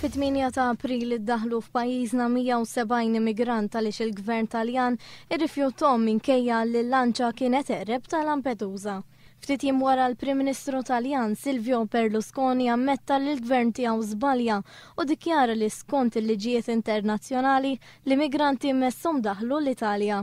Fit-8 ta' April iddaħlu f'pajjiżna 170 immigrant għaliex il-Gvern Taljan irrifjuthom minkejja li l-lanċa kienet eqreb ta' Lampedusa. Ftit jiem wara l-Prim Ministru Taljan Silvio Berlusconi ammetta li l-gvern tiegħu żbalja u dikjara li skont il-liġijiet internazzjonali l-immigranti messhom daħlu l-Italja.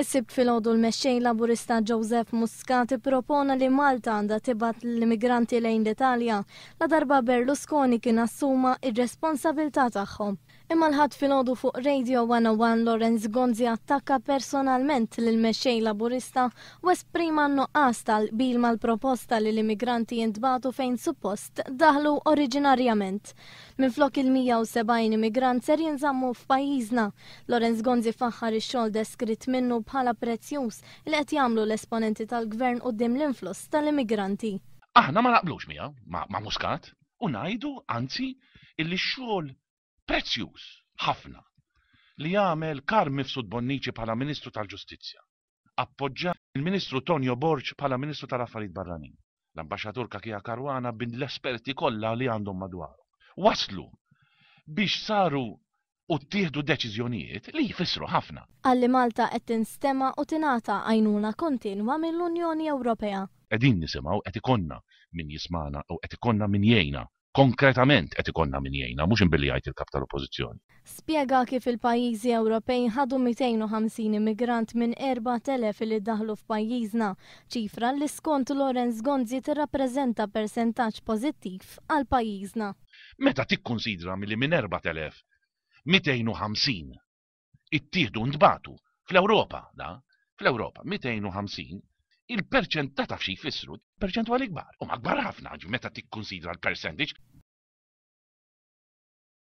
Is-Sibt filgħodu l-Mexxej Laburista Joseph Muscat ippropona li Malta għandha tibgħat lill-immigranti lejn l-Italja ladarba Berlusconi kien assuma r-responsabilità tagħhom. Imma l-Ħadd filgħodu fuq Radio 101 Lawrence Gonzi attakka personalment lill-Mexxej Laburista u esprima n-nuqqas tal-qbil mal-proposta li l-immigranti jintbagħtu fejn suppost daħlu oriġinarjament. Minflok il-170 immigrant ser jinżammu f'pajjiżna. Lawrence Gonzi faħħar ix-xogħol deskritt minnu bħala prezzjuż li qed jagħmlu l-esponenti tal-Gvern quddiem l-influss tal-immigranti. Aħna ma naqblux miegħu, ma' Muscat, u ngħidu, anzi, illi x-xogħol prezzjuż ħafna li għamel Carm Mifsud Bonnici bħala Ministru tal-Ġustizzja, appoġġat mill-Ministru Tonio Borg bħala Ministru tal-Affarijiet Barranin, l-Ambaxxatur Cachia Caruana bil-esperti kollha li għandhom madwarhom, waslu biex saru u ttieħdu deċiżjonijiet li jfissru ħafna. Qal li Malta qed tinstema' u tingħata għajnuna kontinwa mill-Unjoni Ewropea. Qegħdin nisimgħu, qed ikollna min jismagħna u qed ikollna min jgħinna Konkretament qed ikollna min jgħinna, mhux billi jgħid il-Kap tal-Oppożizzjoni. Spjega kif il-pajjiżi Ewropej ħadu 250 immigrant minn 4,000 li daħlu f'pajjiżna, ċifra li skont Lawrence Gonzi tirrappreżenta persentaġġ pożittiv għal pajjiżna. Meta tikkunsidra milli minn 4,000, 250 ittieħdu ntbagħtu fl-Ewropa, da, fl-Ewropa, 250, il-perċent ta' taf xi jfissru, perċentwali kbar, huma kbar ħafna, ġifieri meta tikkunsidra l-percentage.